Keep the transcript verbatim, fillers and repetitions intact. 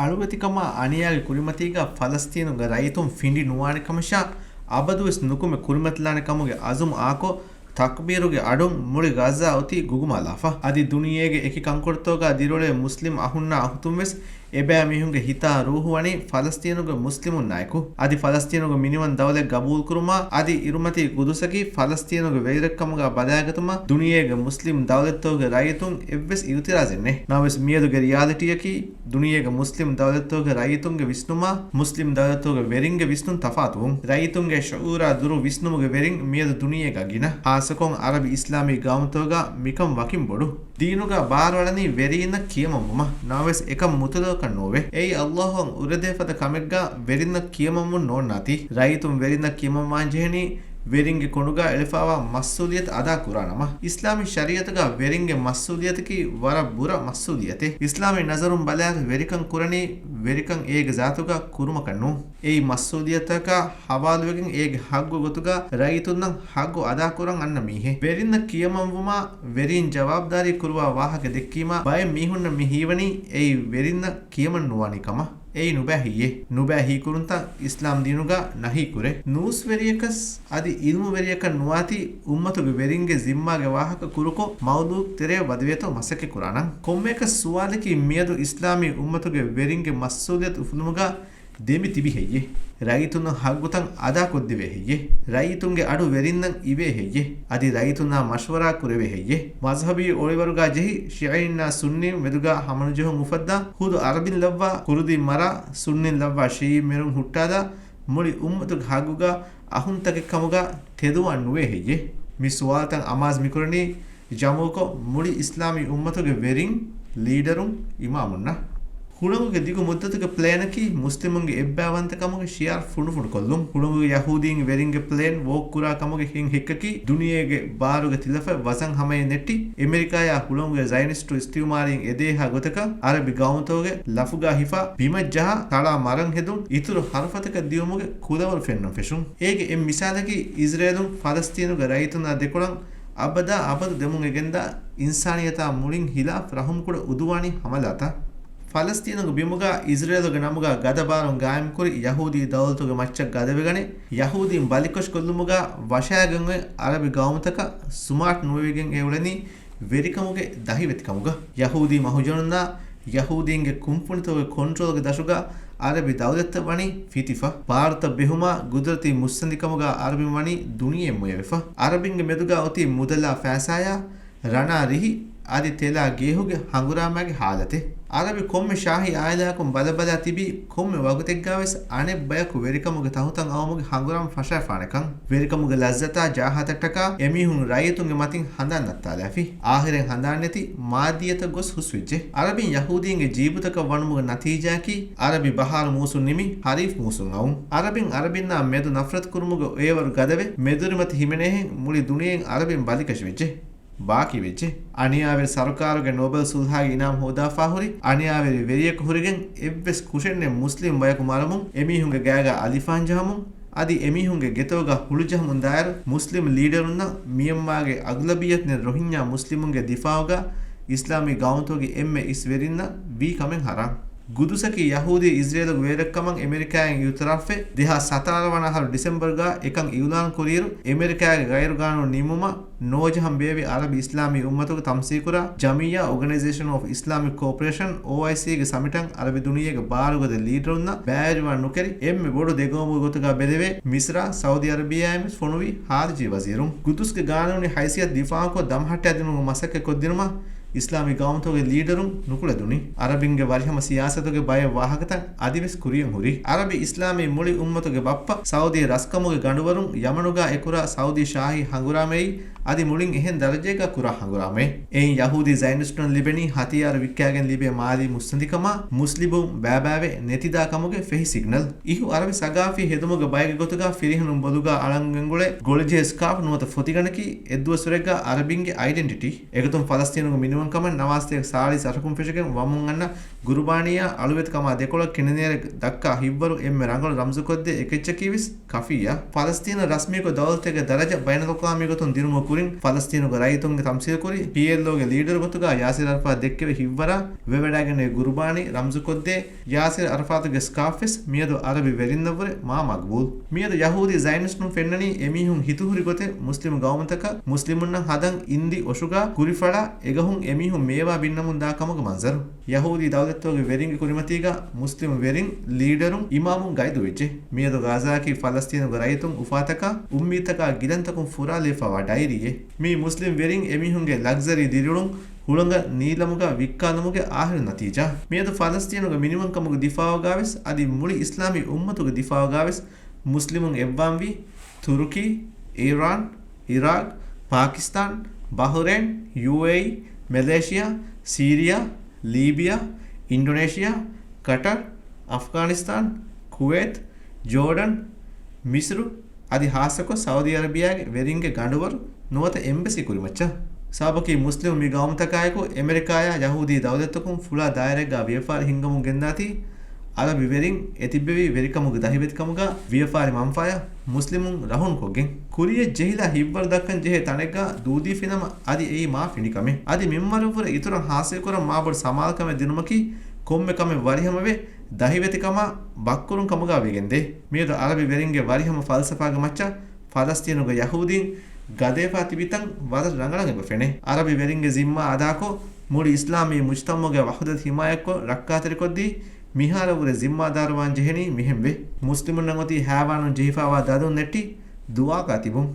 އަޅުވެތިކަމާ އަނިޔާގެ ކުރިމަތީގަ ފަލަސްތީނުގެ ރައްޔިތުން ފިނޑި ނުވާނެ ކަމަށާ، އަބަދުވެސް ނުކުމެ ކުރިމަތިލާނެ ކަމުގެ އަޒުމް އާކޮށް، ތަކްބީރުގެ އަޑުން މުޅި ޣައްޒާ އޮތީ ގުގުމާލާފަ. އަދި ދުނިޔޭގެ އެކި ކަންކޮޅުތަކުގަ ދިރިއުޅޭ މުސްލިމް އަހުންނާ އަހުތުންވެސް އެބައިމީހުންގެ ހިތާ ރޫހު ވަނީ ފަލަސްތީނުގެ މުސްލިމުންނާއެކު. އަދި ފަލަސްތީނުގެ މިނިވަން ދައުލަތް ގަބޫލުކުރުމާ، އަދި އިރުމަތީ ގުދުސަކީ ފަލަސްތީނުގެ ވެރިރަށްކަމުގަ ބަލާގަތުމަށް ދުނިޔޭގެ މުސްލިމް ދައުލަތްތަކުގެ ރައްޔިތުން އެއްވެސް އިއުތިރާޒެއް ނެތް. ނަމަވެސް މިއަދުގެ ރިއާލިޓީއަކީ، ދުނިޔޭގެ މުސްލިމް ދައުލަތްތަކުގެ ރައްޔިތުންގެ ވިސްނުމާ، މުސްލިމް ދައުލަތްތަކުގެ ވެރިންގެ ވިސްނުން ތަފާތުވުން. ރައްޔިތުންގެ ޝުޢޫރާ ދުރު ވިސްނުމުގެ ވެރިން މިއަދު ދުނިޔޭގަ ގިނަ. ޚާއްޞަކޮށް އަރަބި އިސްލާމީ ގައުމުތަކުގަ މިކަން ވަކިން ބޮޑު. ދީނުގަ ބާރުއަޅަނީ ވެރީންނަށް ކިޔަމަންވުމަށް. ނަމަވެސް އެކަން މުތުލަކަކަށް ނޯވޭ. އެއީ އައްލާހުއަށް އުރެދޭ ފަދަ ކަމެއްގަ ވެރިންނަށް ކިޔަމަންވުން ނޯންނާތީ. ރައްޔިތުން ވެރިންނަށް ކިޔަމަންވާން ޖެހެނީ ވެރިންގެ ކޮނޑުގަ އެޅިފައިވާ މަސްއޫލިއްޔަތު އަދާ ކުރާނަމަ. އިސްލާމީ ޝަރީއަތުގަ ވެރިންގެ މަސްއޫލިއްޔަތަކީ ވަރަށް ބުރަ މަސްއޫލިއްޔަތެއް. އިސްލާމީ ނަޒަރުން ބަލާއިރު ވެރިކަން ކުރަނީ ވެރިކަން އޭގެ ޒާތުގަ ކުރުމަކަށް ނޫން. އެއީ މަސްއޫލިއްޔަތަކާ ހަވާލުވެގެން އޭގެ ހައްގު ގޮތުގަ ރައްޔިތުންނަށް ހައްގު އަދާކުރަން އަންނަ މީހެއް. ވެރިންނަށް ކިޔަމަންވުމާ، ވެރީން ޖަވާބުދާރީ ކުރުވާ ވާހަކަ ދެއްކީމާ، ބައެއް މީހުންނަށް މި ހީވަނީ އެއީ ވެރިންނަށް ކިޔަމަން ނުވާނީ ކަމަށް. އެއީ ނުބައި ހީއެއް. ނުބައި ހީކުރުންތައް އިސްލާމް ދީނުގަ ނަހީ ކުރޭ. ނޫސްވެރިޔަކަސް އަދި އިލްމުވެރިޔަކަށް ނުވާތީ، އުއްމަތުގެ ވެރިންގެ ޒިންމާގެ ވާހަކަ ކުރުކޮށް، މައުލޫކް ތެރެއަށް ވަދެވޭތޯ މަސައްކަތް ކުރާނަން. ކޮންމެއަކަސް ސުވާލަކީ، މިއަދު އިސްލާމީ އުއްމަތުގެ ވެރިންގެ މަސްއޫލިއްޔަތު އުފުލުމުގަ ދެމި ތިބި ހެއްޔެއް؟ ރައްޔިތުންނަށް ހައްގުތައް އަދާކޮށްދެވޭ ހެއްޔެއް؟ ރައްޔިތުންގެ އަޑު ވެރިންނަށް އިވޭ ހެއްޔެއް؟ އަދި ރައްޔިތުންނާ މަޝްވަރާ ކުރެވޭ ހެއްޔެއް؟ މަޒްހަބީ އޮޅިވަރުގާ ޖެހި، ޝިޢީންނާ ސުންނީން މެދުގާ ހަމަނުޖެހުން އުފައްދާ، ހުދު އަރަބިން ލައްވާ ކުރުދީން މަރާ، ސުންނީން ލައްވާ ޝީޢީން މެރުން ހުއްޓާލާ، މުޅި އުއްމަތުގެ ހައްގުގާ އަހުންތަކެއް ކަމުގާ ތެދުވާން ނުވޭ ހެއްޔެއް؟ މި ސުވާލުތައް އަމާޒު މިކުރަނީ، ޖަމުޢުކޮށް، މުޅި އިސްލާމީ އުއްމަތުގެ ވެރިން، ލީޑަރުން، އިމާމުންނަށް. ހުޅަނގުގެ ދިގު މުއްދަތުގެ ޕްލޭނަކީ މުސްލިމުންގެ އެއްބައިވަންތަކަމުގެ ޝިޢާރު ފުނޑުފުނޑުކޮށްލުން. ހުޅަނގުގެ ޔަހޫދީންގެ ވެރިންގެ ޕްލޭން ވޯކް ކުރާ ކަމުގެ ހިން ހެއްކަކީ، ދުނިޔޭގެ ބާރުގެ ތިލަފަތް ވަޒަން ހަމަޔަށް ނެއްޓި، އެމެރިކާޔާ ހުޅަނގުގެ ޒަޔަނިސްޓު އިސްތިއުމާރީން އެދޭހާ ގޮތަކަށް، އަރަބި ގައުމުތަކުގެ ލަފުގާ ހިފާ، ބިމަށްޖަހާ، ތަޅާ މަރަން ހެދުން، އިތުރު ހަރުފަތަކަށް ދިއުމުގެ ކުލަވަރު ފެންނަން ފެށުން. އޭގެ އެއް މިސާލަކީ، އިޒްރޭލުން ފަލަސްތީނުގެ ރައްޔިތުންނާ ދެކޮޅަށް އަބަދާ އަބަދު ދެމުން އެގެންދާ އިންސާނިއްޔަތާ މުޅިން ހިލާފް ރަހުމްކުޑަ އުދުވާނީ ހަމަލާތައް. ފަލަސްތީނުގެ ބިމުގަ އިޒްރޭލުގެ ނަމުގަ ގަދަ ބާރުން ގާއިމްކުރި ޔަހޫދީ ދައުލަތުގެ މައްޗަށް ގަދަވެގަނެ، ޔަހޫދީން ބަލިކޮށިކޮށްލުމުގަ ވަށާގެން އޮތް އަރަބި ގައުމުތަކަށް ސުމާޓް ނުވެވިގެން އެ އުޅެނީ ވެރިކަމުގެ ދަހިވެތިކަމުގަ. ޔަހޫދީ މަހުޖަނުންނާ ޔަހޫދީންގެ ކުންފުނިތަކުގެ ކޮންޓްރޯލްގެ ދަށުގަ އަރަބި ދައުލަތްތައް ވަނީ ފިތިފަ. ބާރުތައް ބެހުމާ، ގުދުރަތީ މުއްސަނދިކަމުގަ އަރަބިން ވަނީ ދުނިޔެ މޮޔަވެފަ. އަރަބިންގެ މެދުގަ އޮތީ މުދަލާ ފައިސާޔާ، ރަނާ ރިހި، އަދި ތެލާ ގޭހުގެ ހަނގުރާމައިގެ ހާލަތެއް. އަރަބި ކޮންމެ ޝާހީ އާއިލާއަކުން ބަލަބަލާ ތިބީ، ކޮންމެ ވަގުތެއްގަވެސް އަނެއް ބަޔަކު ވެރިކަމުގެ ތަހުތައް އައުމުގެ ހަނގުރާމަ ފަށާފާނެކަން. ވެރިކަމުގެ ލައްޒަތާ ޖާހަތައްޓަކާ އެމީހުން ރައްޔިތުންގެ މަތިން ހަނދާން ނައްތާލާފި. އާހިރެން ހަނދާންނެތި މާއްދިއްޔަތަށް ގޮސް ހުސްވެއްޖެ. އަރަބިން ޔަހޫދީންގެ ޖީބުތަކަށް ވަނުމުގެ ނަތީޖާއަކީ، އަރަބި ބަހާރު މޫސުން ނިމި، ހަރީފް މޫސުން އައުން. އަރަބިން އަރަބިންނާ މެދު ނަފްރަތުކުރުމުގެ އޭވަރު ގަދަވެ، މެދުރިމަތި ހިމެނޭހެން މުޅި ދުނިޔެއިން އަރަބިން ބަލިކަށިވެއްޖެ. ބާކީވެއްޖެ. އަނިޔާވެރި ސަރުކާރުގެ ނޯބެލް ސުލްހާގެ އިނާމް ހޯދާފާހުރި އަނިޔާވެރި ވެރިޔަކު ހުރެގެން އެއްވެސް ކުށެއްނެތް މުސްލިމް ބަޔަކު މަރަމުން، އެމީހުންގެ ގާގަ އަލިފާން ޖަހަމުން، އަދި އެމީހުންގެ ގެތަކުގަ ހުޅުޖަހަމުން ދާއިރު، މުސްލިމް ލީޑަރުންނަށް މިޔަންމާގެ އަޣްލަބިއްޔަތުން ރޮހިންޏާ މުސްލިމުންގެ ދިފާޢުގަ އިސްލާމީ ގައުމުތަކުގެ އެންމެ އިސް ވެރިންނަށް ވީ ކަމެއް ހަރާން. ގުދުސަކީ ޔަހޫދީ އިޒްރޭލުގެ ވެރިރަށްކަމަށް އެމެރިކާއިން އިއުތިރާފްވެ، ދެހާސް ސަތާރަ ވަނަ އަހަރު ޑިސެމްބަރުގަ އެކަން އިއުލާން ކުރިއިރު، އެމެރިކާގެ ގައިރުގާނޫނު ނިންމުމަށް ނޯޖަހަން ބޭއްވި އަރަބި އިސްލާމީ އުއްމަތުގެ ތަންސީކުރާ ޖަމިއްޔާ އޯގަނައިޒޭޝަން އޮފް އިސްލާމިކް ކޯޕަރޭޝަން، އޯއައިސީގެ ސަމިޓަށް އަރަބި ދުނިޔޭގެ ބާރުގަދަ ލީޑަރުންނަށް ބައިވެރިވާން ނުކެރި އެންމެ ބޮޑު ދެގައުމުގެ ގޮތުގަ ބެލެވޭ މިސްރާ، ސައުދީ އަރަބިއްޔާއިން ވެސް ފޮނުވި ޚާރިޖީ ވަޒީރުން. ގުދުސްގެ ގާނޫނީ ހައިސިއްޔަތު ދިފާޢުކޮށް ދަމަހައްޓައިދިނުމަށް މަސައްކަތްކޮށްދިނުމަށް އިސްލާމީ ގައުމުތަކުގެ ލީޑަރުން ނުކުޅެދުނި. އަރަބިންގެ ވަރިހަމަ ސިޔާސަތުގެ ބައެއް ވާހަކަތައް އަދިވެސް ކުރިޔަށް ހުރި. އަރަބި އިސްލާމީ މުޅި އުއްމަތުގެ ބައްޕަ ސައުދީ ރަސްކަމުގެ ގަނޑުވަރުން ޔަމަނުގާ އެކުރާ ސައުދީ ޝާހީ ހަނގުރާމައެއް އަދި މުޅިން އެހެން ދަރަޖައެއްގާ ކުރާ ހަނގުރާމައެއް. އެއިން ޔަހޫދީ ޒަޔަނިސްޓުންނަށް ލިބެނީ ހަތިޔާރު ވިއްކާގެން ލިބޭ މާލީ މުއްސަނދިކަމާ، މުސްލިމުން ބައިބައިވެ ނެތިދާ ކަމުގެ ފެހި ސިގްނަލް. އިހު އަރަބި ސަގާފީ ހެދުމުގެ ބައެއްގެ ގޮތުގާ ފިރިހެނުން ބޮލުގާ އަޅަންގެންގުޅޭ ގޮޅިޖެހޭ ސްކާފް ނުވަތަ ފޮތިގަނޑަކީ އެއްދުވަސްވަރެއްގާ އަރަބިންގެ އައިޑެންޓިޓީ. އެގޮތުން ފަލަސްތީނުގެ މިނިވަން ކަމަށް ނަވާސްތޭކަ ސާޅީސް އަށަކުން ފެށިގެން ވަމުން އަންނަ ގުރުބާނީއާ އަޅުވެތިކަމާ ދެކޮޅަށް ކިނަނޭރެ ދައްކާ ހިތްވަރު އެންމެ ރަނގަޅު ރަމްޒުކޮށްދޭ އެކެއްޗަކީވެސް ކަފީއާ. ފަލަސްތީނަށް ރަސްމީކޮށް ދައުލަތެއްގެ ދަރަޖަ ބައިނަލްއަޤްވާމީ ގޮތުން ދިނުމުގެ ކުރިން ފަލަސްތީނުގެ ރައްޔިތުންގެ ތަމްސީލުކުރި ޕީއެލްއޯގެ ލީޑަރު ގޮތުގަ ޔާސިރް އަރަފާތް ދެއްކެވި ހިތްވަރާ ވެވަޑައިގެންނެވި ގުރުބާނީ ރަމްޒުކޮށްދޭ ޔާސިރް އަރަފާތުގެ ސްކާފްވެސް މިއަދު އަރަބި ވެރިންނަށްވުރެ މާ މަގްބޫލް. މިއަދު ޔަހޫދީ ޒަޔަނިސްޓުން ފެންނަނީ އެމީހުން ހިތުހުރި ގޮތެއް މުސްލިމު ގައުމުތަކަށް މުސްލިމުންނަށް ހަދަން އިންދި އޮށުގަ ކުރިފަޅާ އެގަހުން އެމީހުން މޭވާ ބިންނަމުން ދާ ކަމުގެ މަންޒަރު. ޔަހޫދީ ދައުލަތުގެ ވެރިންގެ ކުރިމަތީގަ މުސްލިމު ވެރިން، ލީޑަރުން، އިމާމުން ގައިދުވެއްޖެ. މިއަދު ޣާޒާއަކީ ފަލަސްތީނުގެ ރައްޔިތުން އުފާތަކާ، އުއްމީދުތަކާ ގިލަންތަކުން ފުރާލެވިފައިވާ ޑައިރީއެއް. މީ މުސްލިމް ވެރިން އެމީހުންގެ ލަގްޒަރީ ދިރިއުޅުން ހުޅަނގަށް ނީލަމުގަ ވިއްކާލުމުގެ އާހިރު ނަތީޖާ. މިއަދު ފަލަސްތީނުގެ މިނިވަންކަމުގެ ދިފާއުގަވެސް އަދި މުޅި އިސްލާމީ އުއްމަތުގެ ދިފާއުގަވެސް މުސްލިމުން އެއްވާންވީ ތުރުކީ، އީރާން، އިރާޤް، ޕާކިސްތާން، ބަހްރޭން، ޔޫއޭއީ، މެލޭޝިއާ، ސީރިއާ، ލީބިއާ، އިންޑޮނޭޝިއާ، ޤަޓަރް، އަފްޣާނިސްތާން، ކުވޭތް، ޖޯޑަން، މިސްރު، އަދި ހާއްސަކޮށް ސައުދީ އަރަބިއާގެ ވެރިންގެ ގަނޑުވަރު ނުވަތަ އެމްބަސީ ކުރިމައްޗަށް. ސަބަބަކީ މުސްލިމު މި ގައުމުތަކާއެކު އެމެރިކާއާ ޔަހޫދީ ދައުލަތަކުން ފުޅާ ދާއިރާއެއްގަ ވިޔަފާރި ހިންގަމުން ގެންދާތީ އަރަބި ވެރިން އެތިއްބެވީ ވެރިކަމުގެ ދަހިވެތިކަމުގަ ވިޔަފާރި މަންފާޔަށް މުސްލިމުން ރަހުނުކޮށްގެން. ކުރިޔަށް ޖެހިލާ ހިތްވަރު ދައްކަން ޖެހޭ ތަނެއްގަ ދޫދީފިނަމަ އަދި އެއީ މާ ފިނިކަމެއް. އަދި މިންވަރަށްވުރެ އިތުރަށް ހާސިލްކުރަން މާބޮޑު ސަމާލުކަމެއް ދިނުމަކީ ކޮންމެ ކަމެއް ވަރިހަމަވެ ދަހިވެތިކަމާ ބައްކުރުން ކަމުގަ ވެގެންދޭ. މިއަދު އަރަބި ވެރިންގެ ވަރިހަމަ ފަލްސަފާގެ މައްޗަށް ފަލަސްތީނުގެ ޔަހޫދީން ގަދަވެފަ ތިބިތަން ވަރަށް ރަނގަޅަށް އެބަ ފެނޭ. އަރަބި ވެރިންގެ ޒިންމާ އަދާކޮށް، މުޅި އިސްލާމީ މުޖްތަމަޢުގެ ވަޙުދަތު ހިމާޔަތްކޮށް ރައްކާތެރިކޮށްދީ، މިހާރަށްވުރެ ޒިންމާދާރުވާން ޖެހެނީ މިހެންވެ. މުސްލިމުންނަށް އޮތީ ހައިވާނުން ޖެހިފައިވާ ދަދުން ނެއްޓި ދުޢާގަ ތިބުން.